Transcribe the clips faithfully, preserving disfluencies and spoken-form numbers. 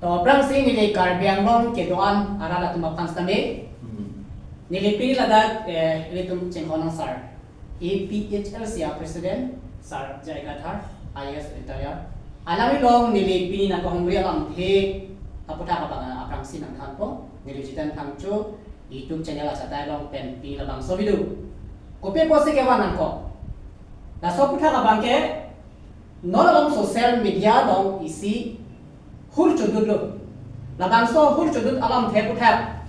To aphrangsi neli Karbi Anglong kedo-an arat atum aphan sitame. Hmm. Neli pini ladak, eh, ilitum chinghon asar. A P H L C a President, Sir J I Kathar, I A S retire. Alangli along neli pini nangkahumri alamthe aputhak abang aphrangsi nangthanpo, neli Jiten Phangcho YouTube channel achatai along pen pini labangso video. Kopi apotsi kevan nangkok. Laso aputhak abang ke, non along social media along isi hur chodutlo. Labangso hur chodut alamthe aputhak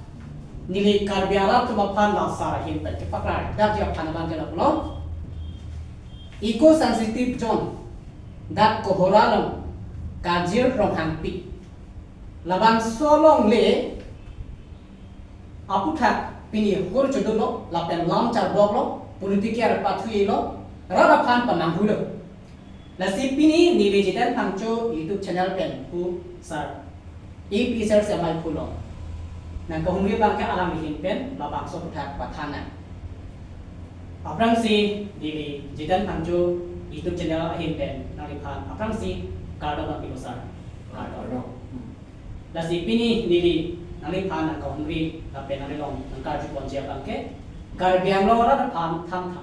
neli Karbi arat atum aphan la sar ahin pen kepaklar. Dak ji aphan abang ke lapulo. Eco sensitive zone. Dak Kohora along Kajir Ronghangpi. Labangso alongle aputhak pini hur chodutlo, lapen lam charboklo, political pathuilo, rat aphan pamanghulo. Lasi pini neli Jiten Phangcho YouTube channel pen pu sir, A P H L C amei pulo. Nangkahumri abang ke alangli ahin pen labangso aputhak pathan nang. Aphrangsi neli Jiten Phangcho YouTube channel ahin pen nangliphan aphrangsi kardom nangpilo sir. Kardom. Kardom. Hmm. Lasi pini neli nangliphan nangkahumri lapen nangli along nangkarju ponji abang ke Karbi Anglong arat aphan than tha.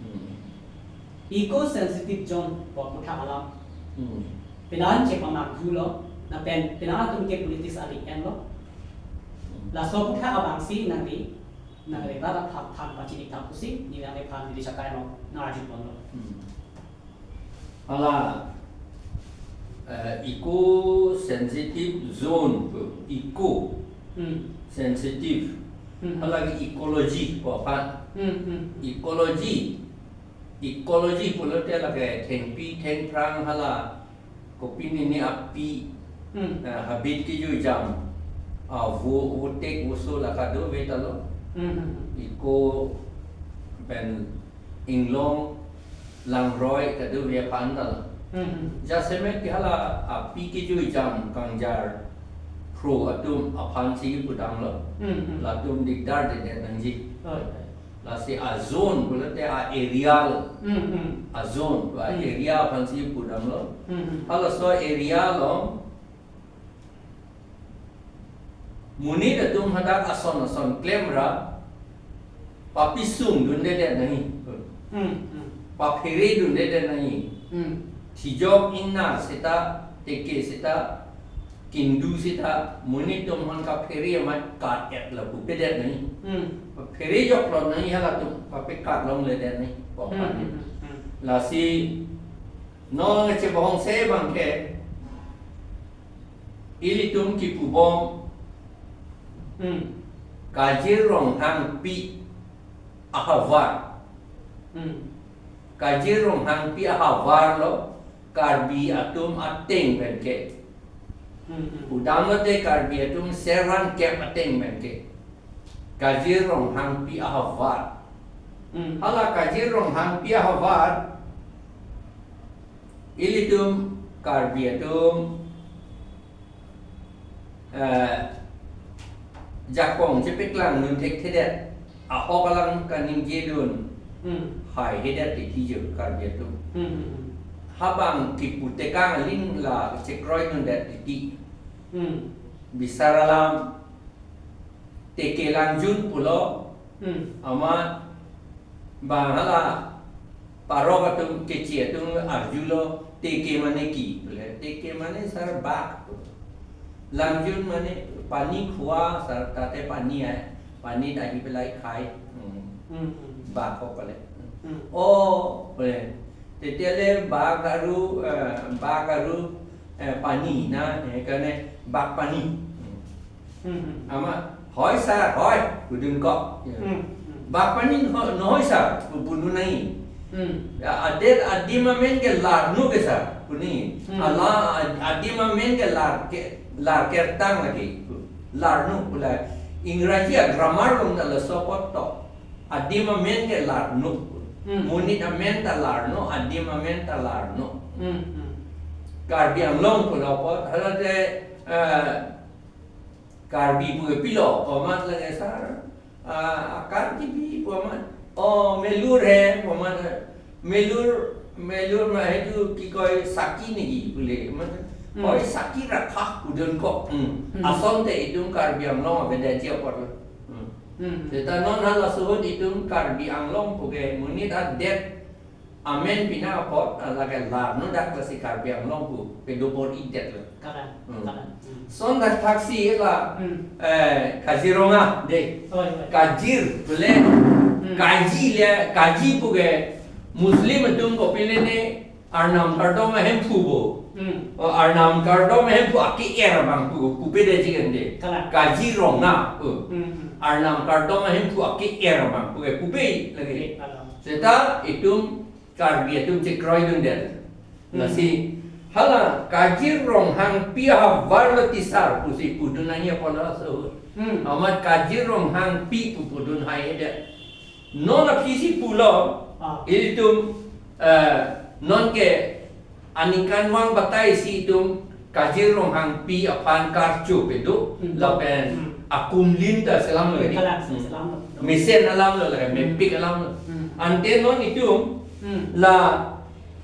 Hmm. Eco sensitive zone pu aputhak alam. Hmm. Penang chepamanghulo, lapen penang atum ke politics ali enlo. Hmm. Laso aputhak abangsi nangli, nangli rat aphan than pachini tha pusi, neli nangliphan neli chatai along nangkarju ponlo. Hmm. Hala, eh, eco sensitive zone pu, eco Hmm. sensitive. Hmm. Hala ke ecology pu aphan. Hmm, hmm. Ecology, ecology pulote lake thengpi thengphrang hala kopi nini api, Hmm. eh, habit kejui jam, ah, vo, votek voso la kadokave ta lo. Hmm, hmm, hmm. Eco pen inglong langroi kadokave aphan ta lo. Hmm, hmm. Jasemet ke hala api kejui jam kangjar phro atum aphansi pudamlo. Hmm, hmm. Latum dikdar dedet nangji. Oh, ya. Lasi a zone pulote a area lo. Hmm, hmm. A zone, a Hmm. area aphansi pudamlo. Hmm, hmm. Halaso area along monit atum hadak ason ason klemra papisung dundedet nangji. Hmm, hmm. Paphere dundedet nangji. Hmm. Thijok ingna seta, teke seta, kindu seta, monit atum aphan kaphere amei kat-et lapu pedet nangji. Hmm. Paphere joklot nangji halatum, papekat longledet nangji. Hmm, hmm, hmm, hmm. Lasi non chebohong se abang ke, ilitum kipubom, Hmm. Kajir Ronghangpi ahavar. Hmm. Kajir Ronghangpi ahavar lo Karbi atum ateng pen ke. Hmm, hmm. Pudamlote Karbi atum servan kep ateng pen ke. Kajir Ronghangpi ahavar. Hmm. Hala Kajir Ronghangpi ahavar, ilitum Karbi atum, eh, jakong chepeklang dun thekthedet, ahok alam kaningje dun, Hmm. haihedet titi jo Karbi atum. Hmm, hmm, hmm. Habang kipu tekang aling la chekroi dundet titi. Hmm. Bisar alam, teke langjun pulo, Hmm. amat bang hala parok atum, keche atum arjulo, teke mane ki, pule, teke mane sir bak. Langjun mane pani khua sir, tate pani hai, pani dahi pelai khai. Hmm. Hmm, hmm. Bak ko pale. Hmm. Oh, pule. Tete le bak aru, eh, bak aru, eh, pani na, eh, kane bak pani. Hmm. Hmm, hmm. Amat, "Hoi sir, hoi," pudun kok. Ya. Hmm, hmm. "Bak pani no, no hoi sir," pu pudun nangji. Hmm. Ya, adet adim amen ke larno ke sir, pu nangji. Hmm. Ala ad-, adim amen ke lar ke, lar kertang lagi. Larno pule. Ingraji a grammar along ta laso apot to. Adim amen ke larno. Hmm. Monit amen ta larno, adim amen ta larno. Hmm, hmm. Karbi Anglong pulo apot, halate, eh, Karbi pu pilo, pu amat lake sir, ah, akan kipi pu amat, oh, melur he, pu amat, melur, melur ma hetu ki koi saki negi pule, mat, Hmm. Hoi saki rakha pudun kok. Hmm. Hmm. Asonte itum Karbi Anglong avedet ji apotlo. Hmm. Hmm. Seta non halaso ahut itum Karbi Anglong puke monit adet amen pina apot, ah, lake la non dak lasi Karbi Anglong pu kedo bor-idetlo. Kalang, Hmm. kalang. Hmm. Son dak thaksi la, Hmm. eh, Kaziranga de. Oi, oi. Kajir pule, Hmm. Kaji le, Kaji puke Muslim atum kopilene Arnam kardom ahemphu bo. Hmm. O, Arnam kardom ahemphu ake-er abang pu, pupe de chicken de. Kalang. Kaziranga pu. Hmm, hmm. Arnam kardom ahemphu ake-er abang pu, pupe lagi. Kalang. Seta itum Karbi atum chekroidundet. Hmm. Lasi, hala Kazir Ronghangpi ahavar lo Tisar pusi pudun nangji apotlo so. Hmm. Amat Kazir Ronghangpi pu pudun haihedet. Non aphisi pulo, Ah. ilitum, eh, nonke aningkanvang batai si itum Kazir Ronghangpi aphan karcho pedo, Hmm. lapen Hmm. akumlin ta selamlo Hmm, ini. Kalang, Hmm. selamlo. Mesen alamlo lake, Hmm. mepik alamlo. Hmm. Ante non itum, Hmm. la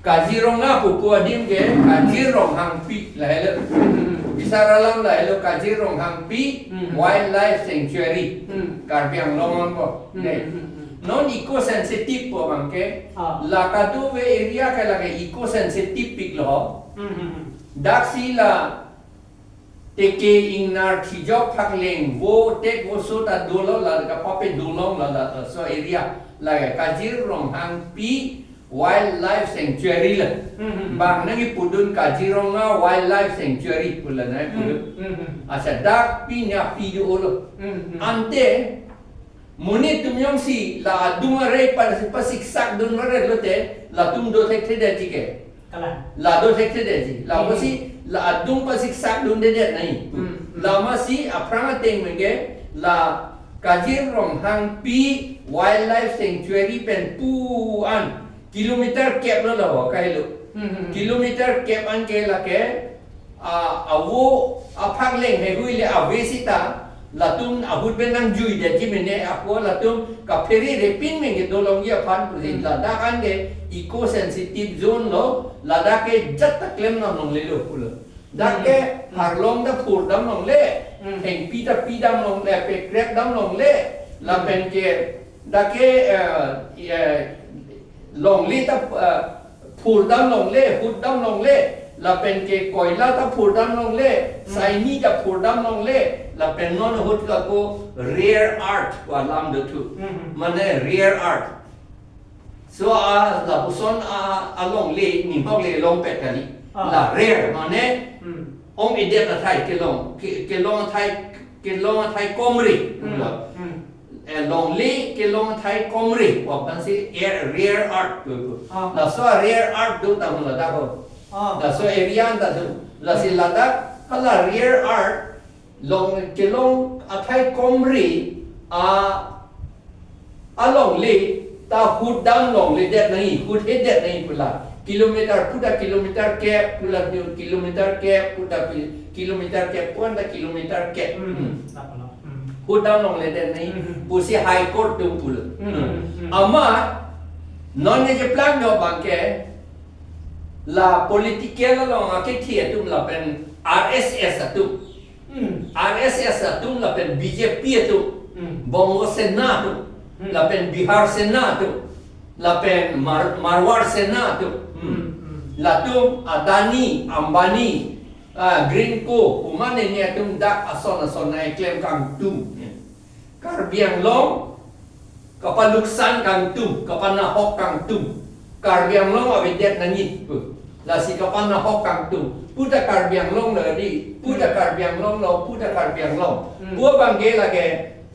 Kaziranga pupu adim ke, Kazir Ronghangpi lahelo. Hmm. Bisar alam lahelo Kazir Ronghangpi Hmm. Wildlife Sanctuary. Hmm. Karbi Anglong anpo. Hmm, Dei. hmm, hmm. Non eco sensitive pu abangke, Ah. la kadokave area ke lake eco sensitive piklo. Hmm, hmm, hmm. Daksi la teke ingnar thijok phakleng vo tek vo so ta dolo la kapape dolong la la so area la Kazir Ronghangpi Wildlife Sanctuary la. Hmm, hmm, hmm. Bang nangji pudun Kaziranga Wildlife Sanctuary pu la nangji pudun. Hmm, hmm, hmm. Asa dak pi nya pi dolo. Hmm, hmm. Ante monit atum jongsi la adung arei pa-, pasiksakdun vare lote, latum do thekthedetji ke. Kalang. La do thekthedetji. La Hmm. pusi la adung pasiksakdundedet nangji. Hmm, hmm. Lasi aphrang ateng menge la Kazir Ronghangpi Wildlife Sanctuary pen pu an kilometer kep lo la ho kailo. Hmm, hmm, hmm. Kilometer kep an ke lake a, avo aphakleng heihui le ave sita, latum ahut pen nangjuidetji mene ako latum kaphere repin menge dolongji aphan pusi Hmm. ladak an ke eco sensitive zone lo, ladak ke jat ta klemdam longlelo pulo. Dak ke Hmm. harlong ta phurdam longle, Hmm. thengpi ta pidam longle, pekrepdam longle, lapen ke dak ke, eh, eh, longle ta, eh, phurdam longle, hutdam longle, lapen ke koila ta phurdam longle, Hmm. saini ta phurdam longle, lapen non ahut ako rare earth pu alam dothu. Hmm. Mane rare earth. So a lapuson a, alongle, ninghok le longpet kali. Ah. La rare, mane Hmm. ong-edet athai kelong, ke-, kelong athai, kelong athai komre. Hmm. La. Hmm. Eh, longle kelong athai komre, wapang si air, rare earth pu pu. Ah. Laso rare earth do ta hula dako. Ah. Laso area ta do. Lasi Hmm. ladak, hala rare earth, long kelong athai komre, a, alongle, ta hutdam longledet nangji, huthedet nangji pu la. Kilometer, pu ta kilometer kep, pu la kilometer kep, pu ta pi-, kilometer kep, pu an ta kilometer kep. Hmm. Hmm. Tap lo. Hmm. Hutdam longledet nangji, Hmm. pusi High Court atum pulo. Hmm. Hmm. Hmm. Amat, non ne cheplang do abangke, la political along akethi atum lapen R S S atum. Hmm. R S S atum lapen B J P atum. Hmm. Bongo Sena atum. Hmm. Lapen Bihar Sena atum. Lapen Mar-, Marwar Sena atum. Hmm. Hmm, hmm. Latum Adani, Ambani, ah, Greenko, pu mane ne atum dak ason ason nangklem kangtung. Karbi Anglong, kapanuksan kangtung, kapanahok kangtung. Karbi Anglong avedet nangji pu. Lasi kapanahok kangtung. Pu ta Karbi Anglong lo di, pu ta Hmm. Karbi Anglong lo, pu ta Karbi Anglong. Hmm. Pu abangke lake,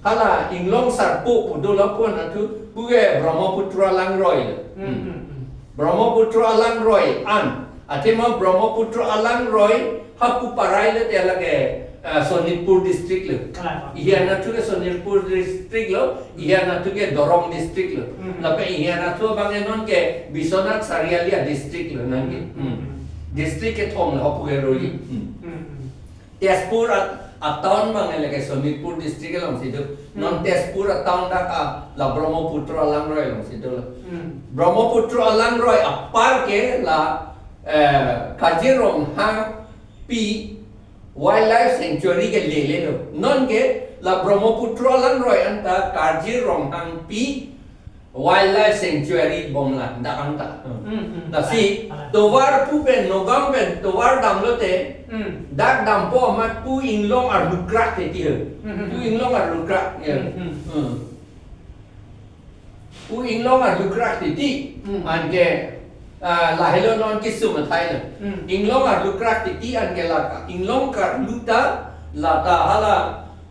hala inglong sarpo pu dolo pu an athu, puke Brahmaputra langroi lo. Hmm, Hmm. hmm, hmm. Brahmaputra langroi an. Athema Brahmaputra alangroi hapu parai lote lake, ah, Sonitpur district lo. Ah, ah. Ihe anatthu ke Sonitpur district lo, ihe anatthu ke Dorong district lo. Hmm. Lapen ihe anatthu abang non ke Biswanath Chariali district lo nangke. Hmm. Hmm. District kethom lo hapu ke roi. Hmm. Hmm. Hmm. Tezpur a, a town abang lake Sonitpur district alongsi do. Non Hmm. Tezpur a town dak a la Brahmaputra langroi alongsi do lo. Hmm. Brahmaputra langroi apar ke la, eh, Kaziranga, Pi Wildlife Sanctuary ke lele lo. Non ke la Brahmaputra langroi anta Karjir Ronghangpi Wildlife Sanctuary bomlang dak anta. Hmm, hmm. Lasi, ah, ah. Tovar pu pen, Nogam pen, tovar damlote, Hmm. dak dampo amat pu inglong arlukrak titi ho. Hmm, hmm, Pu hmm. inglong arlukrak, ya. Hmm, hmm. Hmm. Pu inglong arlukrak titi, Hmm. anke, ah, lahelo non kisum athai lo. Hmm. Inglong arlukrak titi anke lata, inglong karlu ta, lata hala,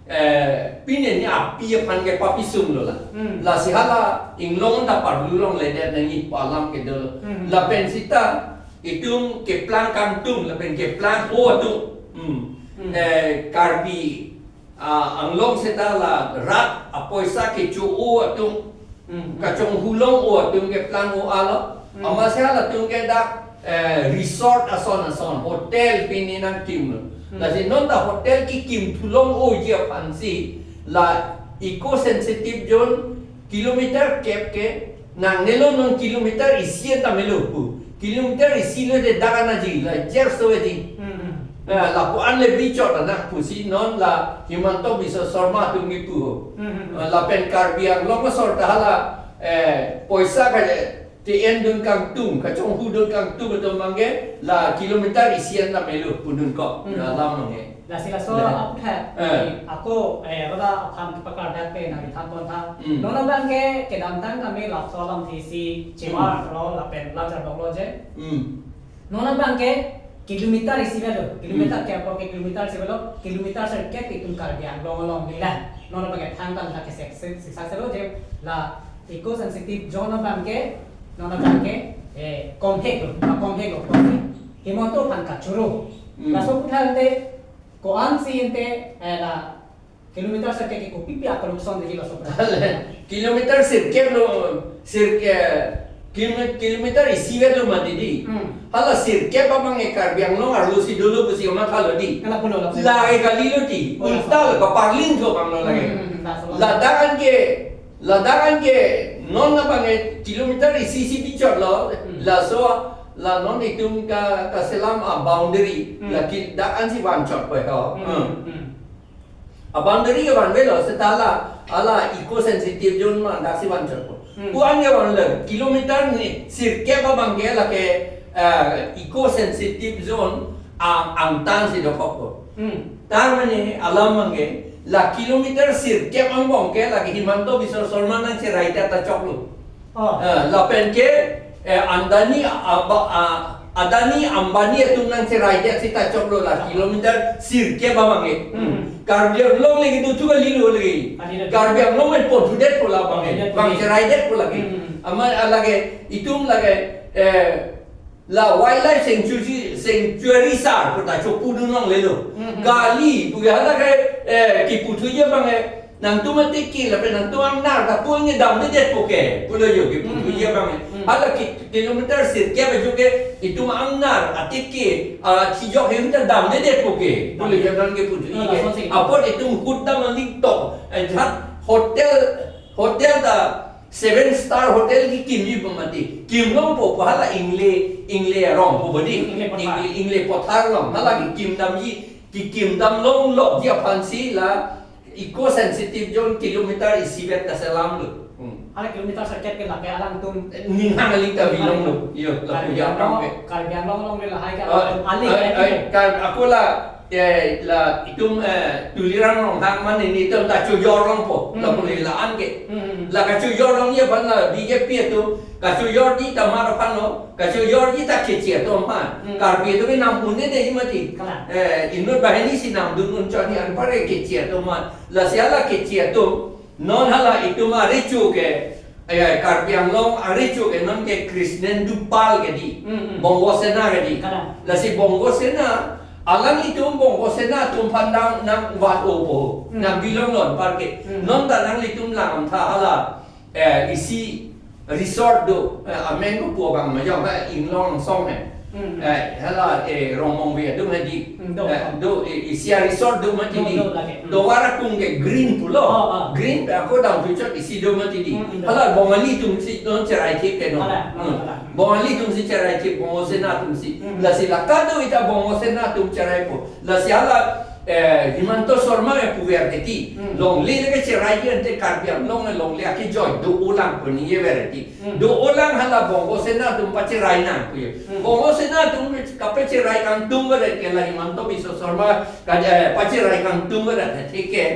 eh, pine ni api aphan ke papisung lo la. Hmm. Lasi hala inglong ta parlu longledet nangji pu alam kedo lo. Hmm. Lapen seta itum keplang kangtung, lapen keplang o atum. Hmm. Hmm. Eh, Karbi, ah, Anglong seta la rat apoisa kecho o atum. Hmm. Kachonghu long o atum keplang o alo. Hmm. Amatsi halatum ke dak, eh, resort ason ason, hotel pini nangkim lo. Hmm. Lasi non ta hotel kekim thu long oji aphansi la eco sensitive zone kilometer kep ke nangnelo, non kilometer isi an ta melo pu. Kilometer isi lote dak anaji, la jer so ji. Hmm, hmm. Eh, lapu an le bichot anak pusi non la Himanta Biswa Sarma atum kipu ho. Hmm, hmm, hmm. Eh, lapen Karbi Anglong asor ta hala, eh, poisa ka, eh, T N dun kangtung, kachonghu dun kangtung atum abang ke la kilometer isi an ta melo pudun ko. Hmm. La lam abang ke. Lasi laso Lah. aphuthak, Eh. ako, eh, roda aphan kepakar dak pe nangkethan pontha. Hmm. Non abang ke kedamtang kami laso alamthe si chewa Hmm. lo lapen lajar bok lo je. Hmm. Non abang ke kilometer isi avelo, kilometer Hmm. ke apor ke kilometer isi avelo, kilometer sirkep itum Karbi Anglong along nila. Non abang ke thangta la ke sek, sek, sek, sek lo je la eco sensitive zone abang ke, non abang ke, eh, komhek lo, ah, komhek lo, komhek. Himanta aphan kachoro. Hmm. Laso aphuthak te, ko-ansi ante, eh, la kilometer sirkep ke kopipi akolokson degi laso aphuthak. Kilometer sirkep lo, sirkep, kilome-, kilometer isi avelo mati di. Hmm. Hala sirkep abang e Karbi Anglong arlo si dolo pusi amat halo di. Hala pulo, hala pulo. Lake kali lo di. Oh, Ulta laso. lo, kaparlin tho abang lo lake. Hmm, hmm, hmm, laso. Ladak anke, ladak anke, non abang e kilometer isi isi bichot lo, Hmm. laso, la non itum ka, kaselam a boundary, Hmm. lake dak ansi vanchot po ho. Hmm, Hmm. hmm. A boundary ke vanvelo, seta la, hala eco sensitive zone ma daksi vanchot po. Hmm. Pu an ke vanlo, kilometer ni sirkep abang ke lake, eh, eco sensitive zone a, angtan si dokok po. Hmm. Tar mane alam abang ke, la kilometer sirkep angbong ke, lake Himanta Biswa Sarma nangcheraidet ta choklo. Oh. Eh, lapen ke, eh, Andani, aba-, ah, Adani, Ambani atum nangcheraidet seta choklo la kilometer sirkep abang ke. Hmm. Karbi Anglong lake do thu kali lo lake. Kali lo. Karbi Anglong men ponthudet po la abang ke. Ponthudet po. Bang cheraidet po lake. Hmm. Amat lake itum lake, eh, la wildlife sanctuary, sanctuary sar pu ta chopudun longlelo. Hmm. Kali pu ke hala ke, eh, kiputhuji abang ke. Nangtum atiki lapen nangtum angnar ta pu nge damdedet po ke. Pulo jo ke Hmm. puthuji abang. Hmm. Hala ki-, kilometer sirkep ajo ke itum angnar atiki, ah, thijok hem ta damdedet po ke. Pulo jo abang ke puthuji Ah, ke. lason si. Apot itum hut dam aling tok. Eh, jat hotel, hotel ta seven star hotel kekimji abang mati. Kim longpo pu hala ingle, ingle arong po bodi. Ingle pothar. Ingle, ingle pothar along. Hala kekim damji, kekim dam longlokji aphansi la eco sensitive zone kilometer isi vet kaselam lo. Hmm. Hala kilometer sirkep ke lapen alangtum Ninghang aling ta bilong lo. Iyo, la Karbi puja Anglong, pang pe. Karbi Anglong along le lahai ke Ah, alangtum aling ah, ya ah, ke. Kar-, ako la, eh, la itum, eh, Tuliram Ronghang mane nelitum ta chojor longpo. Hmm. La pule la-an ke. Hmm. La kachojor longji aphan la B J P atum kachojorji ta mar aphan lo, kachojorji ta Keche atum aphan. Hmm. Karbi atum ke nam un-edet mati. Kalang. Eh, inut banghini si namdun un chot ni anpar ke Keche atum aphan. Lasi hala Keche atum, non hala itum arecho ke, eh, Karbi Anglong arecho ke non ke Krishnendu Pal ke di, Hmm, hmm. Bongo Sena ke di. Kalang. Lasi Bongo Sena, alanglitum Bongo Sena atum aphan nang, nangvan-o po, Hmm. nang bilong lo anpar ke. Hmm. Non ta nanglitum langtha hala, eh, isi resort do, eh, amen ko pu abang majong, eh, inglong song eh. Hmm. Eh, hala, eh, Rongmongve atum hadi. Hmm, do. Eh, do, eh, isi aresort do mati Do, di. do lake. Hmm. Tovar akung ke green pulo. Oh, oh. Green pe ako dam puchot isi do mati di. Hmm, do. Hala Bongali atum si non cherai thek ke non. Hala, Hmm. hala. Bongali atumsi cherai thip, Bongo Sena atumsi. Hmm. Lasi la kadokave ta Bongo Sena atum cheraipo. Lasi hala, eh, Himanta Sarma ke puver heti. Hmm. Longle lake cherai ante Karbi Anglong longle akejoi do-olang pu ningjever heti. Hmm. Do-olang hala Bongo Sena atum pacherai nang pu ye. Hmm. Bongo Sena atum kapacherai kangtung veret ke la Himanta Biswa Sarma ka, eh, pacherai kangtung veret heti ke.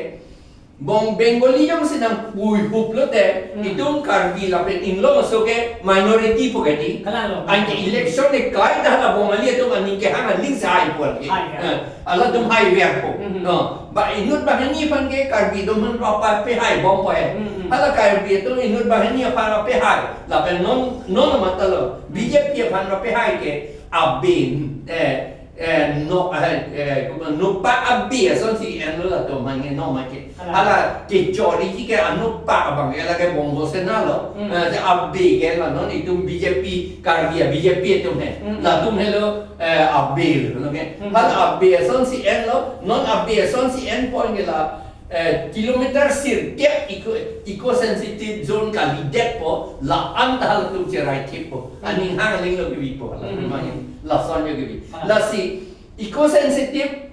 Bong Bengali jongsi nangpuihup lote, Hmm. itum Karbi lapen Inglong aso ke minority pu ke heti. Kalang lo. Anke election ekai ta hala Bongali atum aning kehang aling si haipo ke. Hai, ya. Eh, halatum haiverpo. Hmm. No. Ba inut banghini aphan ke Karbi atum aphan pa, pa pehai bompo he. Hmm, hmm. Hala Karbi atum inut banghini aphan pa pehai. Lapen non, non matalo. B J P aphan pa pehai ke Abe, eh, eh, no, eh, eh, nokpak Abe asonsi enlo latum aphan ke no make. Hala. Hala kechoriji ke anokpak abang ke lake Bongo Sena lo. Hmm. Eh, je Abe ke la non itum B J P, Karbi a-B J P atum he. Hmm. Latum helo, eh, Abe lo, no ke. Hmm. Hala Abe asonsi enlo, non Abe asonsi enpo ke la, eh, kilometer sirkep eco, eco sensitive zone kalidetpo, la-an ta halatum cherai thippo. Hmm. Aning hang aling lo kebipo, la Hmm. memang lason jo kebi. Ah. Lasi eco sensitive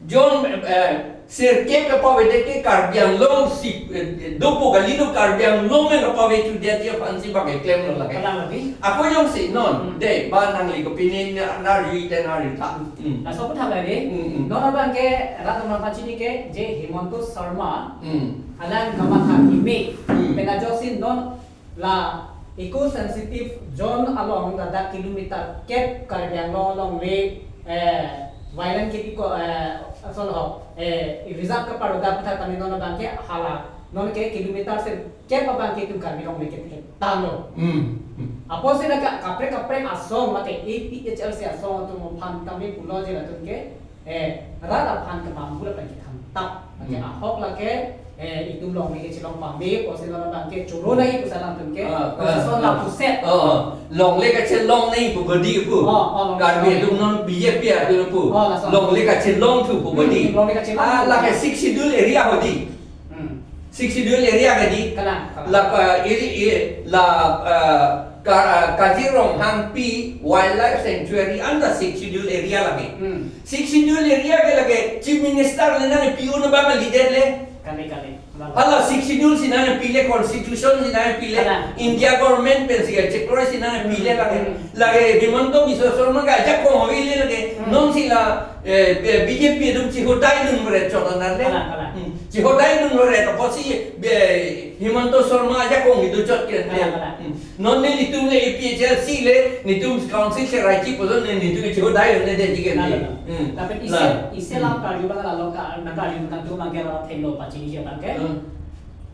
zone, eh, sirkep kapavedet ke Karbi Anglong si, eh, dopo kalilo Karbi Anglong me kapavedet dia dia aphansi bang keklemlo lake. Kalang lagi. Ako jongsi non, Hmm. de, ba nangli kopine na, nari te nari ta. Hmm. Laso aputhak lagi. Hmm, hmm. Non abang ke rat atum aphan chini ke je Himanta Sarma. Hmm. Alang kamatha kimi. Hmm. Pen ajoksi non la eco sensitive zone along ladak kilometer kep Karbi Anglong along le, eh, wetland ke eco, eh, asol ho, eh, reserve kaparoda aputhak tame non abang ke hala non ke kilometer sirkep abang ke itum Karbi Anglong le ke, ke tanglo. Hmm. Hmm. Apotsi la ka, kaprek kaprek asong mate A P H L C asong atum aphan tame pulo je latum ke, eh, rat aphan kemam bula pen kethantap. Mate Hmm. ahok lake, eh, itum longle kechelong pame, apotsi non abang ke choro nai pu alam atum ke, Ah, ah, lason ah. lapuset. Oh, oh. Longle kachelong nai pu bodi pu. Oh, oh, longle Karbi kachelong. Atum non B J P atum pu. Oh, lason. Longle kachelong thu pu bodi. Hmm, longle kachelong Ah, thu. Lake Sixth Schedule area hedi. Hmm. Sixth Schedule area ke di. Kalang, kalang. La, eh, iri, iri, la, eh, ka, eh, Kazirong Hangpi Wildlife Sanctuary under Sixth Schedule area lake. Hmm. Sixth Schedule area ke lake Chief Minister le nangpi un abang leader le. Kali, kali. Kalang. Hala Sixth Schedule si nangpile, Constitution si nangpile, Kalang. India government pensi kachekroisi nangpile Hmm. lake. Hmm. Lake Himanta Biswa Sarma ke ajakong ave le lake. Hmm. Non si la, eh, B J P atum chihodai dunveret chot anan le. Kalang, kalang. Hmm. Chihodai dunveret apotsi, eh, Himanta Sarma ajakong kedo chot ke. Kalang, kalang. Hmm. Non nelitum le A P H L C le, netum council cherai thip puson ne netum chihodai un-edetji ke. Kalang, kalang. Hmm. Tapi isi, La. isi alam Hmm. karju abang la lo ka, nangkarju abang tu mangke ra thenglo pachini je abang ke. Hmm.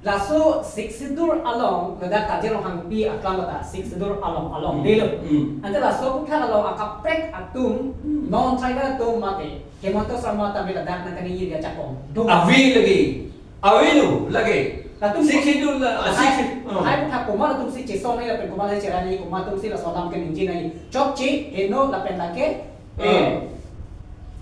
Laso Sixth Schedule along, ladak Kazirong Hangpi aklam ta Sixth Schedule along, along Hmm. delo. Hmm. Ante laso aputhak along akaprek atum, Hmm. non tribal atum mate, Himanta Sarma tame ladak nangkaningje ajakong. Dum. Ave lagi. Avelo lake. Latum Sixth Schedule la, ah, Hai, Sixth Schedule. Oh. Hai aputhak komat atumsi chesong nai lapen komat cherai nai, komat atumsi laso alam keningje nai. Chokche, heno lapen lake, eh, Hmm.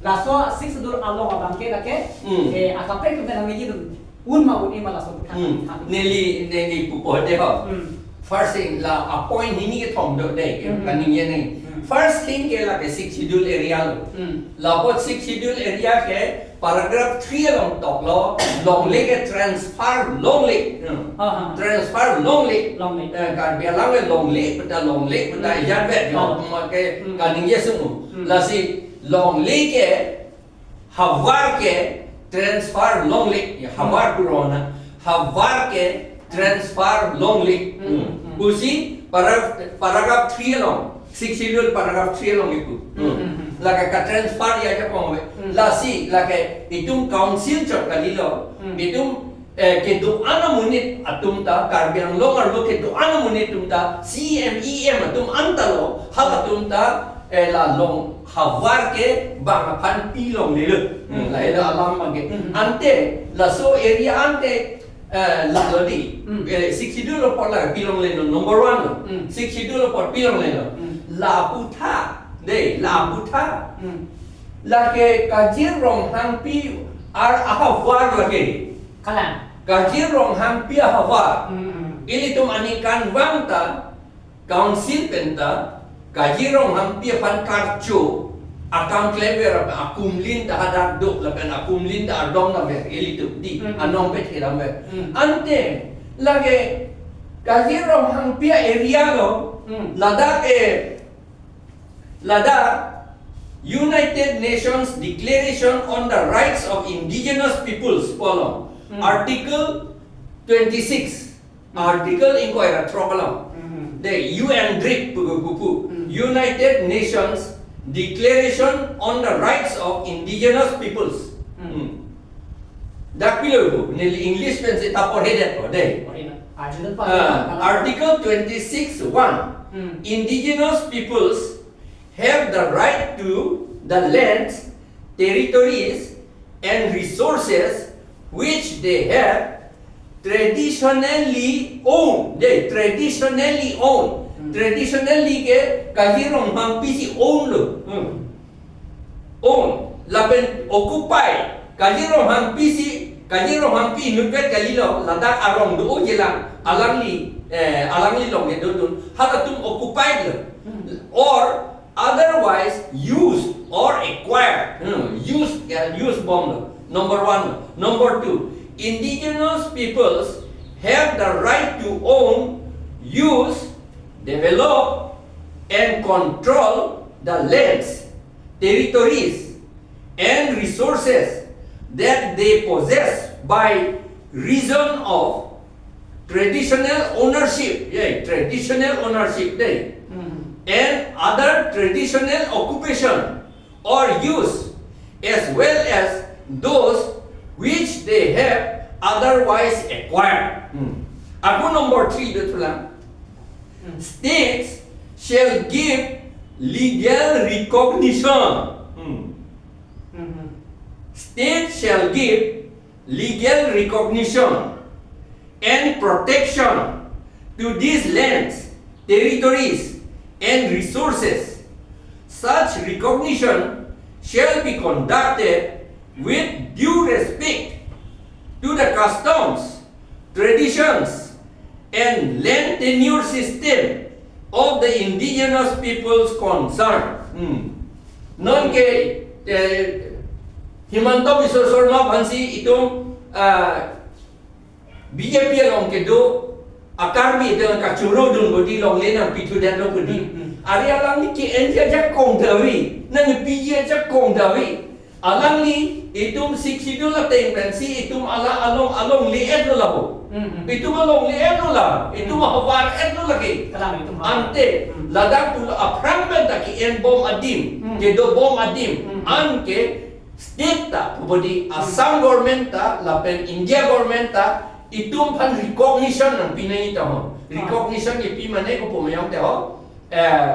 laso Sixth Schedule along abang ke lake, Hmm. eh, akaprek atum nangji dun. Un ma un-e ma laso aputhak Hmm. atum. Neli, neli pupo de ho. Hmm. First thing la a point hini kethom do de ke Hmm. kaningje nai. Hmm. First thing ke lake Sixth Schedule area lo. Hmm. Lapu Sixth Schedule area ke paragraph three along toklo, longle ke transfer longle. Hmm. Ah, ah. Transfer longle. Longle. Eh, Karbi Anglong ke longle, pu ta longle, pu ta Hmm. ejat vet jo, Longle. ma ke Hmm. kaningje sumu. Hmm. Lasi longle ke havar ke transfer longle, ya, havar Hmm. purona, havar ke transfer longle. Hmm. Hmm. Hmm. Pusi paragraph, paragraph three along, Sixth Schedule paragraph three along ipu. Hmm, hmm, hmm. Lake ka-transfer ajakong ave. Hmm. Lasi, lake itum council chot kalilo. Hmm. Itum, eh, kedo-an amonit atum ta, Karbi Anglong arlo kedo-an amonit atum ta, C E M, E M atum anta lo, halatum ta, eh, la long havar ke bang aphan pi longlelo. Hmm. Hmm, lahelo alam abang ke. Hmm. Ante, laso area ante, eh, la lo di. Hmm. Eh, Sixth Schedule apot la pi longlelo, number one lo. Hmm. Sixth Schedule apot pi longlelo. Hmm. La aputhak, de, la aputhak. Hmm. Lake Kazirong Hangpi ar ahavar lake. Kalang. Kazirong Hangpi ahavar. Hmm, hmm. Ilitum aningkanvang ta, Council pen ta Kaji Ronghangpi aphan karcho akam klemver akumlin ta hadak do lapen akumlin ta ardom ta ver ilitum di, hmm, anong pet hiram ver. Hmm. Ante lake Kaji Ronghangpi area along, hmm, ladak, eh, ladak United Nations Declaration on the Rights of Indigenous Peoples pu along, hmm, Article twenty-six, article ingkoi ra throk along. Hmm. The U N D R I P pu, pu, pu. Hmm. United Nations Declaration on the Rights of Indigenous Peoples. Hmm. Hmm. Dak pilo pu, neli English pensi ta porhedet po, dei. Porhe na. Article pa, ah, pa, pa. Article twenty-six one. Hmm. Indigenous peoples have the right to the lands, territories, and resources which they have traditionally owned. They traditionally own. Hmm. Traditionally ke Kaji Ronghangpi si own lo. Hmm. Own. Lapen occupy. Kaji Ronghangpi si, Kaji Ronghangpi inutvet kalilo, ladak arong do-o jilang, alangli, eh, alangli along kedodun, halatum occupied lo. Hmm. Or otherwise used or acquired. Hmm, used, ya, used bomlo. Number one. Number two, indigenous peoples have the right to own, use, develop, and control the lands, territories, and resources that they possess by reason of traditional ownership, yeah, traditional ownership, dei, hmm, and other traditional occupation or use, as well as those which they have otherwise acquired. Hmm. Ako number three do thulang. Hmm. States shall give legal recognition. Hmm. Hmm. States shall give legal recognition and protection to these lands, territories, and resources. Such recognition shall be conducted with due respect to the customs, traditions, and land tenure system of the indigenous peoples concerned. Hmm. Non ke, eh, Himanta Biswa Sarma aphansi itum, ah, B J P along kedo a-Karbi atum kachoro dun bodi longle nangpithu detlo bodi. Hmm, hmm. Ari alangli ke-enji ajakong ta ave, nangpiji ajakong ta ave. Alangli itum Sixth Schedule ateng pensi itum ala along, alongle-etlo labo. Hmm, hmm. Itum alongle-etlo la. Itum, hmm, ahavar-etlo lake. Kalang itum ha. Ante, hmm, ladak pulo aphrang pen ta ke-en bom adim, hmm, kedo bom adim. Hmm. Anke state ta, pu bodi, hmm, Assam government ta lapen India government ta itum aphan recognition nangpi nangji ta ho. Ah. Recognition kipi mane kopi ma yong te ho. Eh,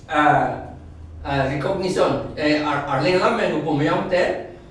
ah, ah, recognition, eh, ar-, Arleng alam pen kopi ma yong te.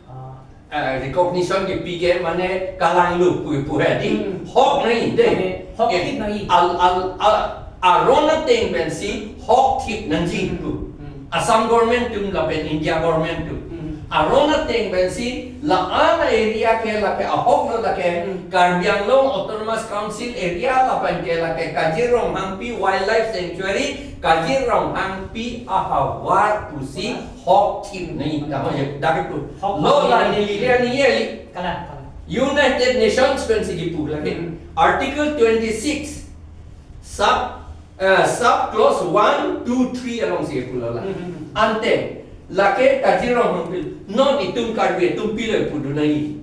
Ah. Eh, recognition kipi ke mane kalanglo pu, pu he di. Hmm. Hok nangji, dei. Mane hok, eh, thip nangji. Al, al, al, aron ateng pensi hok thip nangji, hmm, pu. Hmm. Assam government atum lapen India government atum. Hmm. Aron ateng pensi la-an a-area ke lake ahok lo lake, hmm, Karbi Anglong Autonomous Council area lapen ke lake Kaji Ronghangpi Wildlife Sanctuary, Kaji Ronghangpi ahavar pusi, hmm, hok thip nangji ta ho je, dak pu. Hok lo thip la nangji. Neli le ani eli. Kalang, kalang. United Nations pensi kipu lake. Hmm. Article twenty-six, sub, eh, sub clause one, two, three alongsi pulo la. Hmm, hmm, hmm. Ante, lake Kaji Ronghangpi, non itum Karbi atum pilo pudun nangji.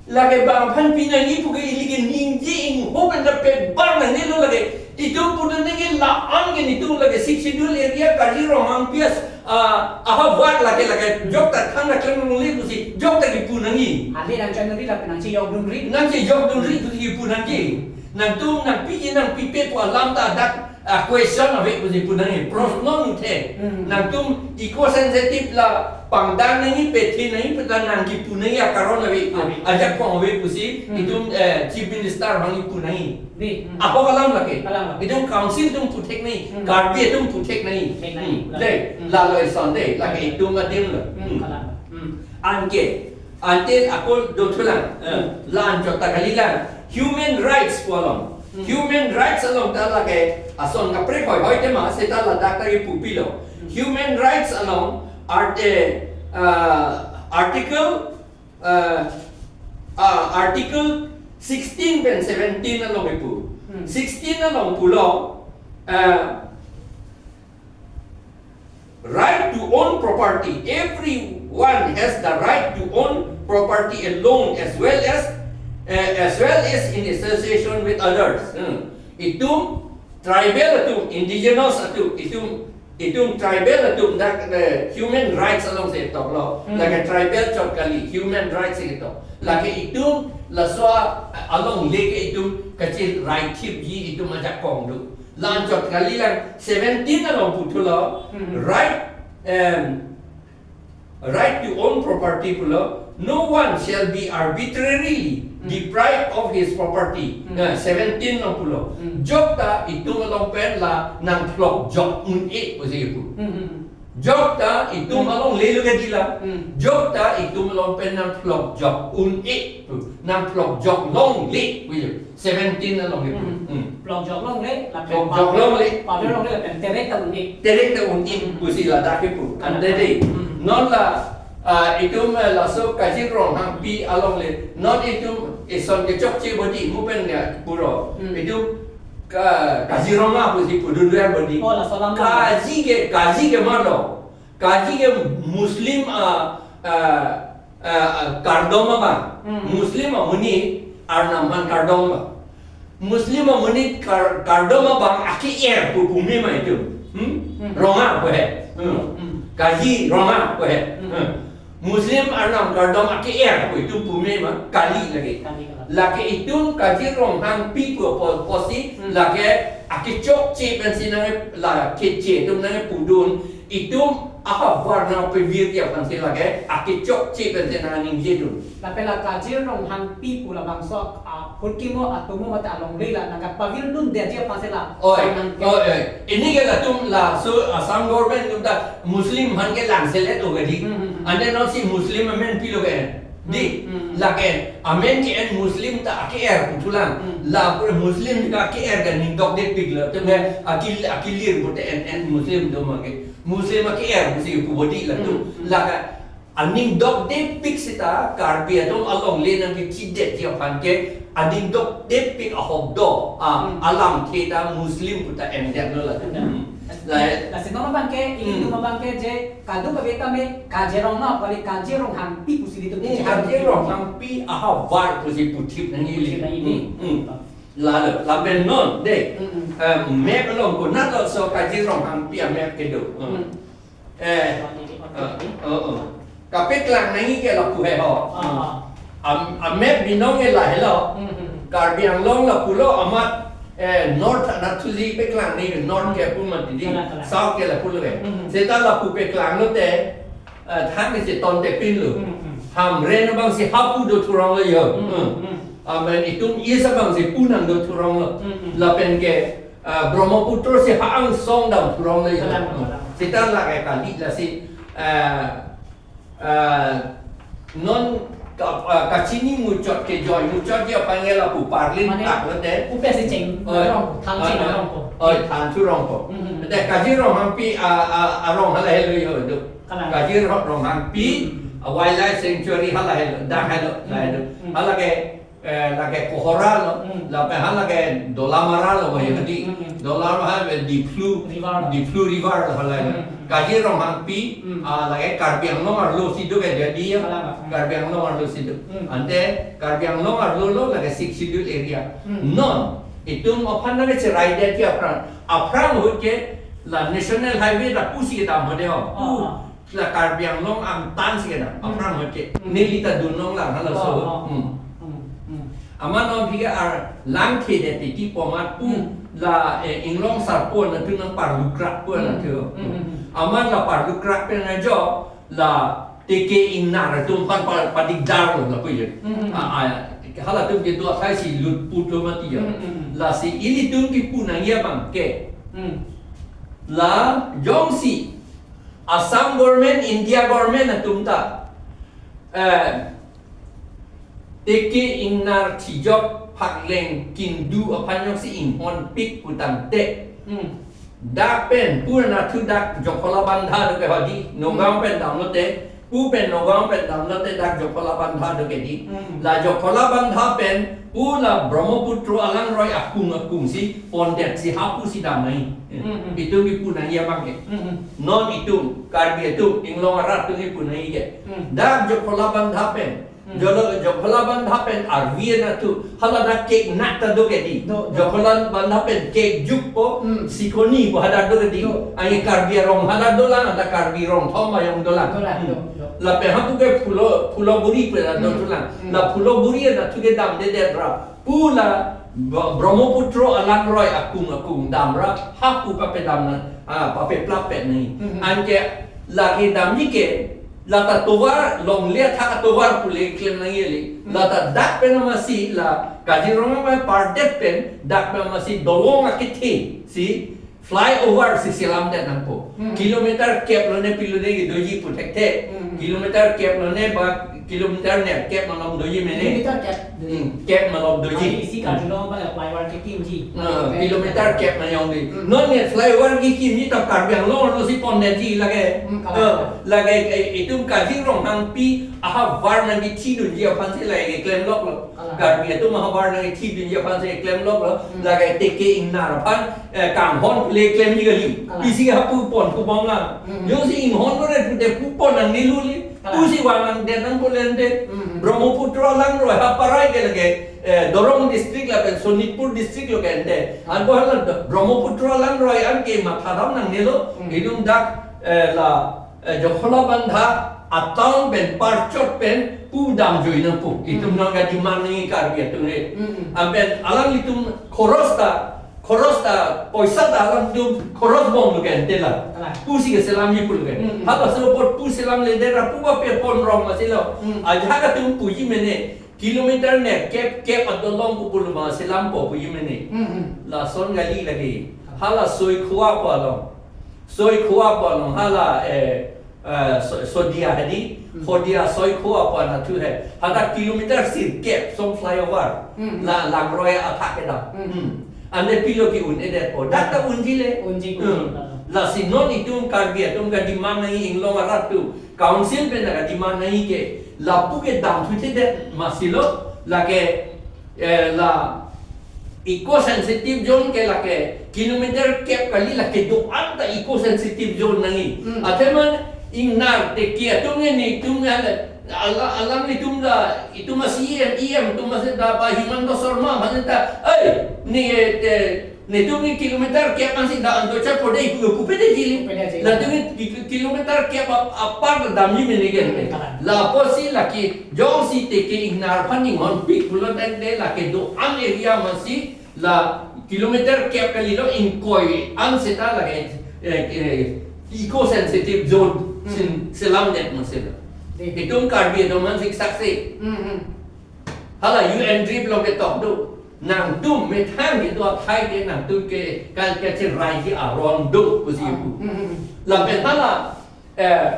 Lake bang aphan pi nangji pu ke ili ke ningje ingho pen ta pet bar nangnelo lake. Itum pudun nangji la-an ke nelitum lake Sixth Schedule area Kaji Ronghangpi as, ah, ahavar lake, lake, hmm, jokta than ta klem longle pusi jokta kipu nangji. Hali nangchoi nuri lapen nangchejok dunri. Nangchejok dunri pusi kipu nangji. Nangtum nangpiji nangpipe pu alam ta dak, ah, question ave pusi pu nangji. Proshno nuthe. Hmm. Nangtum eco sensitive la pangdang nangji, pethe nangji, pethe nangji pu nangji akaron ave. Ave. Ajakong ave pusi, hmm, itum, eh, Chief Minister aphan kipu nangji. Ave. Hmm. Ahok alam lake. Alam lake. Itum council atum pu thek nangji, hmm, Karbi atum pu thek nangji. Thek nangji. Hmm. Dei, hmm, lalo ison dei, lake itum adim lo. Hmm, hmm, kalang. Hmm. Anke, ante ako do thulang, eh, hmm, la-an chot ta kalilang. Human rights pu along. Human rights along ta lake ason kaprek hoi hoi tema seta ladak ta kepupilo. Human rights along art, eh, uh, article, uh, uh, article sixteen pen seventeen along ipu. Hmm. Sixteen along pulo, uh, right to own property. Everyone has the right to own property alone as well as, uh, as well as in association with others. Hmm. Itum tribal atum, indigenous atum, itum, itum tribal atum dak, eh, human rights along si toklo. Hmm. Lake tribal chot kali, human rights si tok. Lake itum laso alongle ke itum kachiraithipji itum ajakong do. La-an chot kali lang seventeen along puthulo. Hmm. Right, em, right to own property pulo, no one shall be arbitrarily Hmm. deprived of his property. Hmm. Nah, seventeen along pulo. Hmm. Jokta itum along pen la nangphlokjok un-e pusi pu. Hmm, hmm, hmm. Jokta itum Hmm. alongle lo kadi la. Hmm. Jokta itum along pen nangphlokjok un-e pu. Nangphlokjok longle puyo. Seventeen along ipu. Hmm. Hmm. Phlokjok longle, lapen Phlokjok longle. Pavel longle, lapen terek ta un-e. Terek ta un-e, Hmm. pusi ladak ipu. Hmm. Ante dei. Hmm. Non la, ah, itum, eh, laso Kajir Ronghangpi alongle. Non itum eson kechokche bodi mu pen ya puro. Hmm. Itum ka, Kajir Rongma pusi pudun dua bodi. Oh, laso alam. Kaji ke, Kaji ke malo. Kaji ke Muslim, ah, ah, ah, kardom abang. Hmm. Muslim amonit arnam aphan kardom abang. Muslim amonit kar-, kardom abang ake-er pu pume ma itum. Hmm? Hmm. Rongma pu he. Hmm. Hmm. Kaji Rongma pu he. Hmm. Hmm. Muslim arnam kardom ake-er pu itum pume ma kali lake. Kali, kali. Lake itum Kajir Ronghangpi pu apo-, apotsi Hmm. lake akechokche pensi nangke la keche atum nangkepudun. Itum ahavar nangpavirji aphansi lake akechokche pensi nangningjedun. Lapen la Kajir Ronghangpi pu labangso ahut kimo atomo mate alongle la nangkapavirdundetji aphansi la Oi, nangke- oi, oi. Pini ke latum laso Assam government atum ta Muslim aphan ke langselet o kadi. Hmm, hmm, hmm. Ante non si Muslim amen pilo ke. Dei, Hmm, hmm. lake amen ke-en Muslim ta ake-er puthulang. Hmm. Lapore Muslim ta ake-er ke aning dokdepiklo. Atum ke Hmm. akil-, akilir pute en, en Muslim atum ke. Muslim ake-er pusi pu bodi latum. Hmm, hmm. Lake aning dokdepik seta Karbi atum alongle nangkechidetji aphan ke aning dokdepik ahok do. Ah, Hmm. alamthe ta Muslim pu ta endetlo latum. Hmm. Hmm. Lasi non abang ke, Hmm. ilitum abang ke je kadokave tame Kajir Rongma kali Kajir Ronghangpi pusi ilitum Hmm, keche Kajir Ronghangpi ahavar pusi puthip nangji. Puthip nangji. Hmm, hmm. Lalo, lapen non, dei. Hmm, hmm. Eh, map along konat laso Kajir Ronghangpi a-map kedo. Hmm. Hmm. Eh, Oke, oke, eh, oke. oh, oh. Kapeklang nangji ke lapu he ho. Ah, ah. Am-, a-map binong ke lahelo. Hmm, hmm. Karbi Anglong lapulo amat, eh, north anatthuji peklang nangji, north ke pu mati dei, Kalang, kalang. south ke lapulo ke. Hmm, hmm. Seta lapu peklang lote, eh, than ke cheton tepinlo. Hmm, hmm. Hamren abang si hapu dothuronglo yo. Hmm, Hmm. hmm. Amen itum east abang si pu nangdothuronglo. Hmm, hmm. Lapen ke, eh, Brahmaputra si ha-angsong damthuronglo yo. Kalang, kalang. Seta lake kali lasi, eh, Ah, non ka, ah, kachini muchot kejoi, muchotji aphan ke lapu parlin Mane, tak lote. Upe si cheng, Oi. rong, thang Oi, cheng oi. rong po. Oi, than thu rong po. Mhm. Te Kajir Ronghangpi, ah, ah, arong hala helo yo do. Kalang. Kajir Ro-, Ronghangpi, Mhm. ah, wildlife sanctuary hala helo, dak helo, Mhm. dak helo. Mhm. Hala ke, eh, lake Kohora lo, Hmm. lapen hala ke Dolamara lo, Hmm. Mayapati. Hmm. Dolamara ha Diphu, River. Diphu River lo hala. Hmm. Kajir Ronghangpi, Hmm. ah, lake Karbi Anglong arlo si do ke jadi ya. Kalang, kalang. Karbi Anglong arlo si do. Hmm. Ante Karbi Anglong arlo lo lake Sixth Schedule area. Hmm. Non, itum aphan nangkecheraidetji aphrang. Aphrang ahut ke la National Highway lapu si kedam hode ho. Oh, oh. La Karbi Anglong angtan si kedam, Hmm. aphrang ahut ke. Hmm. Neli ta dunlong lang halaso. Oh, oh. Hmm. Hmm, hmm. Amat non aphi ke arlangthe det titi pu amat pu Hmm. la, eh, Inglong sarpo anatthu nangparlukrak pu Hmm. anatthu. Hmm, hmm, hmm. Amat la parlukrak pen ajo la teke ingnar atum aphan pa-, padikdar lo lapu ye. Hmm, hmm, hmm. Ah, ah, halatum ke do athai si lutput lo mati ya. Hmm, hmm, hmm. Lasi ilitum kipu nangji abang ke. Hmm. La jongsi Assam government, India government atum ta, eh, teke ingnar thijok Phakleng kindu aphan jongsi inghonpik putangte. Hmm. Dak pen pu anatthu dak Jakhola Bandha do ke hadi, Nagaon Hmm. pen damlote, pu pen Nagaon pen damlote dak Jakhola Bandha do ke di. Hmm. La Jakhola Bandha pen pu la Brahmaputra alangroi akung akung si pondet si hapu si dam nai. Hmm, hmm. Itum kipu nai abang ke. Hmm, hmm. Non itum, Karbi atum, Inglong arat atum kipu nai ke. Hmm. Dak Jakhola Bandha pen Hmm. Jolo Jakhola Bandha pen arvi anatthu, hala dak kek nak ta do ke di. Do, do. Jakhola Bandha pen kek juk po, Hmm. Sikoni po hadak do ke di. Do. Anke Karbi arong hadak dolang, ada Karbi Rongthom ayong dolang. Dolang, Hmm. do, do. Lapen hapu ke Phulo, Phuloguri pu dak do Hmm. dolang. Hmm. La Phuloguri anatthu ke damdedet ra. Pu la Br-, Brahmaputra alangroi akung akung dam ra, hapu pape dam nang, ah, pape plap pet nai. Hmm. Anke lake damji ke, lata tovar longle athak atovar pule klem nangji kali. Hmm. Lata dak pen amatsi la Kaziranga pen pardet pen dak pen amatsi dolong akethe si flyover si selamdet nangpo. Hmm. Kilometer kep lone pilone ke doji pu thekthe. Hmm. Kilometer kep lone ba kilometer ner kep malom doji mene. Kilometer kep. Hmm, kep malom doji. Isi Karbi Anglong ba flyover kekimji. Ah, kilometer kep nayong di. Hmm. Non ne flyover kekimji ta Karbi Anglong arlo si pondetji lake. Hmm, kalang. Eh, lake, eh, itum Kazirong Hangpi ahavar nangkethidunji aphan si lake klemloklo. Kalang. Karbi atum ahavar nangkethidunji aphan si klemloklo. Hmm. Lake teke ingnar aphan, eh, kanghon pule klemji kali. Kalang. Isi hapu pon pubom lang. Hmm. Jongsi inghon lo re pute pu pon nangnelo le. Kalang. Pusi vang nangdet nangpo le ante. Hmm. Brahmaputra alangroi haparai ke lake, eh, Dorong district lapen Sonitpur district lo ke ante. Anpo hala Brahmaputra alangroi anke mathadam nangnelo. Hmm. Itum dak, eh, la, eh, Jakhola Bandha atown pen parchot pen pu damjoi nangpo. Itum Hmm. nang ka demand nangji Karbi atum re. Hmm. Anpen alanglitum khoros ta, khoros ta, poisa ta alanglitum khoros bomlo ke ante la. Kalang. Pusi ke selamji pulo ke. Hmm. Halaso apot pu selamledet ra pu pape pon rong amatsi lo. Hmm. Ajahak atum puji mene kilometer ner kep kep adolong pu pulo ma selampo puji mene. Hmm, hmm. Lason kali lake. Hala Soikhua pu along. Soikhua pu along hala, eh, eh, So-, Sodia hadi, Hmm. Sodia Soikhua pu anatthu he. Hadak kilometer sirkep som flyover. Hmm. La langroi athak kedam. Hmm. Hmm. Ante pilo ke-un-edetpo. Dak ta unji le. Unji, Hmm. unji. Lasi non itum Karbi atum ka demand nangji Inglong arat atum. Council pen ka demand nangji ke. Lapu ke damthuthedet amatsi lo. Lake, eh, la eco sensitive zone ke lake kilometer kep kali, lake do-an ta eco sensitive zone nangji. Hmm. Athema ingnar teke atum ke netum ke hala, ala-, alanglitum la, itum a C E M, E M atum amatsi da ba Himanta Sarma amatsi ta, "Ei, ne, eh, netum ke kilometer kep ansi da anto cha pode iku pupe de jili." Pupe de jili. Latum ke ki-, ki-, kilometer kep ap-, apar damji mene ke. Hmm, kalang. Lapusi lake jongsi teke ingnar aphan inghonpik pulo tangte lake do-an area amatsi la kilometer kep kalilo, ingkoi an seta lake, eh, eh, eco sensitive zone Hmm. si selamdet amatsi lo. Dei. Itum Karbi atum aphan siksak si. Hmm, hmm. Hala U N DREAP along ketok do. Nangtum methang kedo akhai ke nangtum ke kal kacheraiji aron do pusi Ah, pu. Hmm, hmm, hmm. Lapen hala, eh,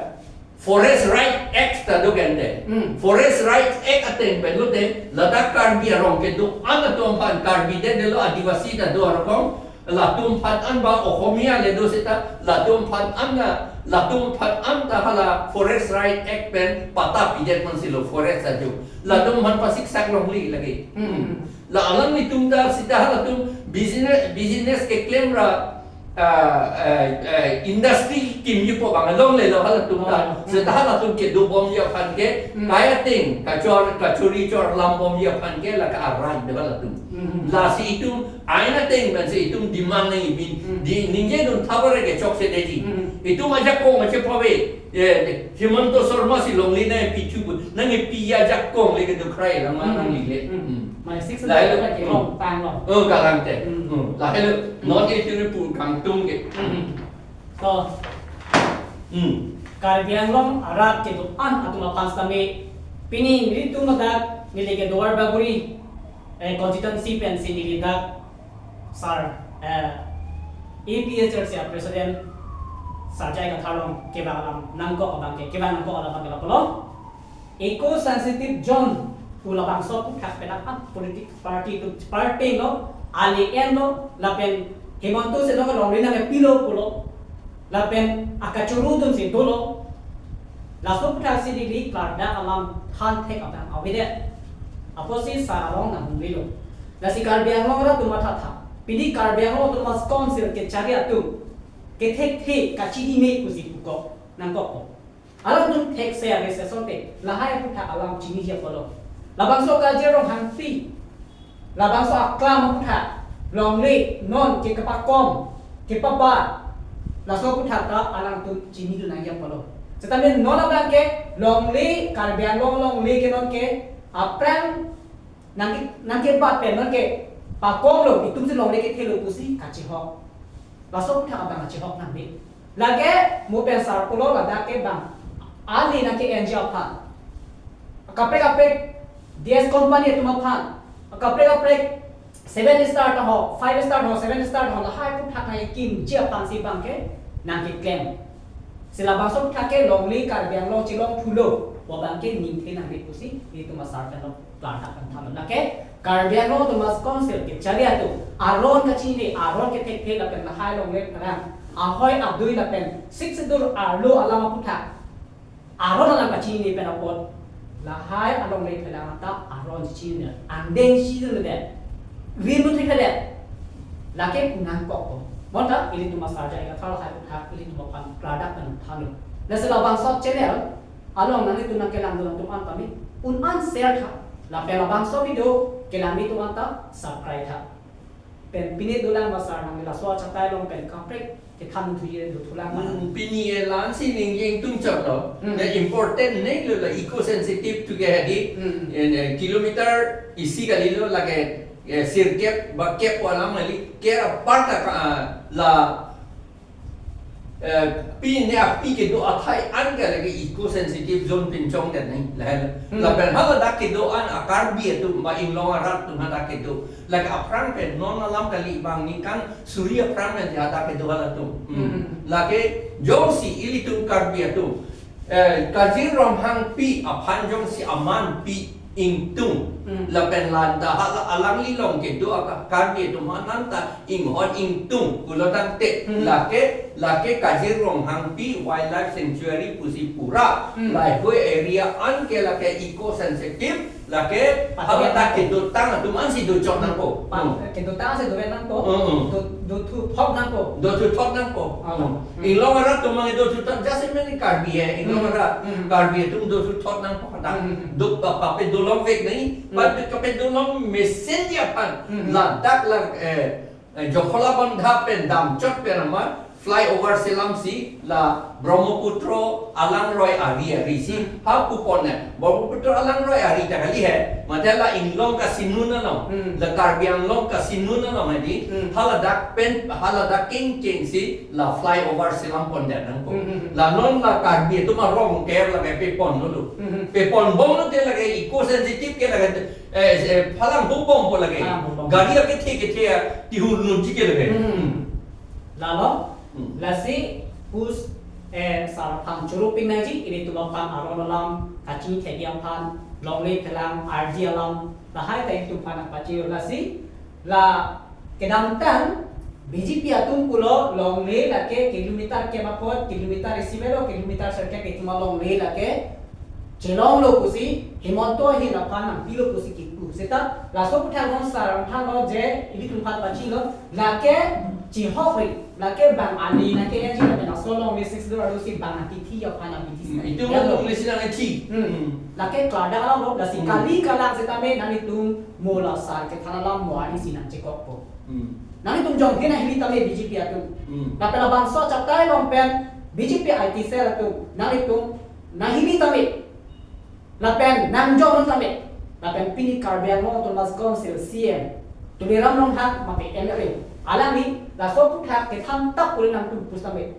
Forest Right Act ta do ke ante. Hmm. Forest Right Act ateng pen lote ladak Karbi arong kedo-an atum aphan, Karbi det detlo, Adivasi ta do arokong, latum aphan an ba Ohomia le do seta, latum aphan an na, latum aphan an ta hala Forest Right Act pen patta pidet amatsi lo forest ajo. Latum aphan pasiksak longle lake. Hmm. La alanglitum ta seta halatum business, business keklem ra, ah, eh, eh, industry kimji po abang longlelo halatum ta. Oh. Seta halatum kedobomji aphan ke, Hmm. kai ateng, kachor, kachori chor lambomji aphan ke, lake a-right do halatum. Hmm. Lasi itum, ain ateng pensi itum demand nangji bin, Hmm. di ningjendun thabar ke chokche detji. Hmm. Itum ajakong achepave, eh, Himanta Sarma si longle nangpi thu pu, nangpi ajakong le kedo krai lang ma Hmm. nanglele. Hmm. Hmm. Mane six Lahelo. Month lake Hmm. long time lo. Oh, kalang te. Hmm. Hmm. Lahelo. Hmm. Non itum pu kangtung ke. Hmm. So, Hmm. Karbi Anglong arat kedo-an atum aphan sitame pini nelitum ladak neli ke Duarbagori, eh, constituency pensi neli dak sir, eh, A P H L C a president Sir J I Kathar along kevang alam nangkok abang ke, kevang nangkok alam abang ke lapulo. Eco sensitive zone Pu labangso aphuthak pen aphan politic party atum party lo, ali enlo, lapen Himanta Sena ke longle nangkepilo pulo, lapen akachuru atum si dolo. Laso aphuthak si neli klardak alam than thek abang avedet. Apotsi sar along nanghumrilo. Lasi Karbi Anglong arat atum mathatha. Pini Karbi Anglong Autonomous Council kechari atum kethekthe kachinine pusi pukok nangkokpo. Alangtum thekse ave se asonte lahai aphuthak alam chiniji apotlo. Labangso Kajir Ronghangpi, labangso aklam aphuthak, longle non ke kepakom, kepabat, laso aphuthak ta alangtum chinidun nangji apotlo. Setame non abang ke longle, Karbi Anglong longle ke non ke aphrang nangke, nangkebat pen non ke pakomlo, itum si longle kethelo pusi kachihok. Laso aphuthak abang kachihok nangbe. Lake mo pen sar pulo ladak ke bang ali nangke-enji aphan. Kaprek kaprek D S company atum aphan. Kaprek kaprek seven star ta ho, five star ho, seven star ho, lahai aphuthak nangkimji aphan si bang ke nangkeklem. Si labangso aphuthak ke longle Karbi Anglong chelong thulo, pu abang ke ningthe nangbe pusi itum asar pen lo klardak pen thanlo. Lake Karbi Anglong Autonomous Council kechari atum aron kachinine, aron kethekthe lapen lahai longle phelang, ahoi adui lapen Sixth Schedule arlo alam aphuthak aron alam kachinine pen apot lahai alongle phelang ta aron chinine, angdeng chinine, rim lo thekthedet. Lake nangkokpo. Bonta ilitum asar jai kathar lahai aphuthak ilitum aphan klardak pen thanlo. Lasi labangso channel along nanglitum nangkelangdun atum an tame un-an share tha. Lapen labangso video kelang atum anta subscribe tha. Pen pine dolang ma sar nang laso achatai along pen kaprek kethan thuji dothulang ma. Hmm, pini e la-an si ning jeng tung chap lo. Hmm. Na important nei lo la eco sensitive tu ke hadi. Hmm. En, eh, kilometer isi kali lo lake, eh, sirkep ba kep alam kali. Ke apar ta ka, ah, la Eh, pine api kedo athai an ke lake eco sensitive zone pinchongdet nai. Lahai lo. Hmm. Lapen haladak kedo an a Karbi atum ba inglong arat atum hadak kedo. Lake aphrang pen non alam kali bang ningkan suri aphrang pen hadak kedo halatum. Hmm. Hmm. Lake jongsi ilitum Karbi atum, eh, Kajir Ronghangpi aphan jongsi aman pi ingtung. Hmm. Lapen lanta hala alangli along kedo aka Karbi atum ananta inghon ingtung pulo tangte. Hmm. Lake, lake Kajir Ronghangpi Wildlife Sanctuary pusi pura. Hmm. Lahai area an ke lake eco sensitive, lake Pat- haladak kedotang atum an si dochot nangpo. Pat- Hmm. Kedotang si doven nangpo. Hmm, hmm. Do, dothuthot nangpo. Dothuthot nangpo. Ah. Hmm. Hmm. Inglong arat atum mang dothuthot, just mane Karbi eh, inglong Hmm. arat. Hmm. Karbi atum dothuthot nangpo. Dak Hmm. duk pa pape dolong vek nai, Hmm. pape kape dolong mesen ji aphan. Hmm. Ladak la, eh, eh, Jakhalabandha pen damchot pen ama flyover selam si la Brahmaputra alangroi ari ari si Hmm. ha pupon ne. Brahmaputra alangroi ari ta kali he. Mate la inglong kasinun along. Hmm. La Karbi Anglong kasinun along hadi. Hmm. Haladak pen, haladak kengkeng si la flyover selam pondet nangpo. Hmm, hmm, hmm. La non la Karbi atum arong ker lake pepon lo. Hmm, hmm. Pepon bom lo te lake eco sensitive ke lake, eh, eh, phalang ho bompo lake. Phalang ho bompo. Gari akethe kethe a tihur nunji ke lake. Hmm. Hmm. Lalo, Hmm. lasi pus, eh, sar aphan choro ping nangji, ilitum aphan aron alam kachini thekji aphan, longle phelang ardi alam, lahai ta ilitum aphan pachini lasi, la kedamtang B J P atum pulo longle lake kilometer kep apot, kilometer isi avelo, kilometer sirkep itum alongle lake chelonglo pusi, Himanta ahin aphan nangpilo pusi kipu. Seta laso aphuthak non sar aphan lo je ilitum aphan pachini lo, lake chihokri, lake bang ali nangke-enji lapen laso alongle Sixth Schedule arlo si bang nangkethi aphan nangkethi Hmm, seta itum ya lo. Longle si nangkethi. Hmm. Hmm. Lake klardak alam lo, lasi Hmm. kali kalang setame nanglitum mo la sar kethan alam mo ari si nangchekokpo. Hmm. Nanglitum jong hina hini tame B J P atum. Hmm. Lapen labangso achatai along pen B J P I T cell atum. Nanglitum nanghini tame. Lapen nangjong tame. Lapen pini Karbi Anglong Autonomous Council C E M Tuliram Ronghang mate M L A. Alangli laso aphuthak kethan tap pule nangtum pus tame.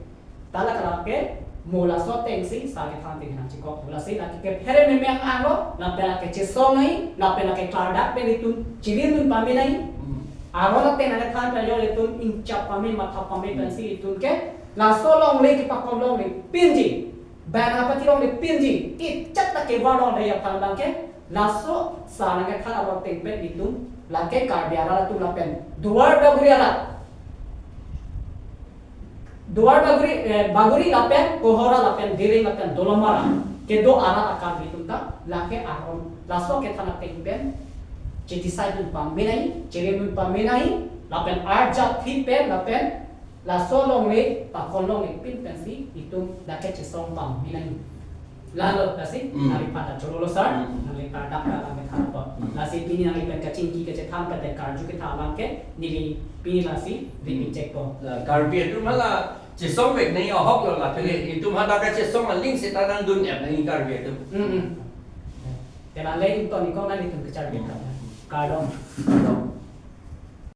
Tala kalake mo laso ateng si sar kethan ateng nangchekok. Mo lasi lake kephere memeng anglo, lapen lake chesong nai, lapen lake klardak pen itum chilindun pame nai. Hmm. Aron ateng nangkethan pen jong itum ingchap pame, matha pame pen Hmm. si itum ke laso alongle kepakom longle pinji. Bang apatiri longle pinji, ichat ta kevar longle aphan abang ke, laso sar nangkethan arong ateng pen itum, lake Karbi arat atum lapen Duar Bagori arat. Duar Bagori, eh, Bagori lapen Kohora lapen Dereng lapen Dolamara kedo arat a-Karbi atum ta, lake aron, laso kethan ateng pen, chedecide dun pame nangji, cherem dun pame nangji, lapen arjaphi pen, lapen laso longle, pakon longle pin pensi itum lake chesong pame nangji. Lalo, lasi, Hmm. nangliphan ta chorolo sar, Hmm. nangliphan dak ta kami than po. Hmm. Lasi pini nangli pen kachingki kachethan pen karju kethan abang ke, neli pini lasi, Hmm. repeat chek po. La, Karbi atum hala chesong vek nangji ahok lo la, pele, Hmm. itum hadak kachesong aling seta nangdun ep nangji Karbi atum. Hmm, hmm. Te la le itum toni kong nanglitum kacharbi tha. Kardom. Kardom.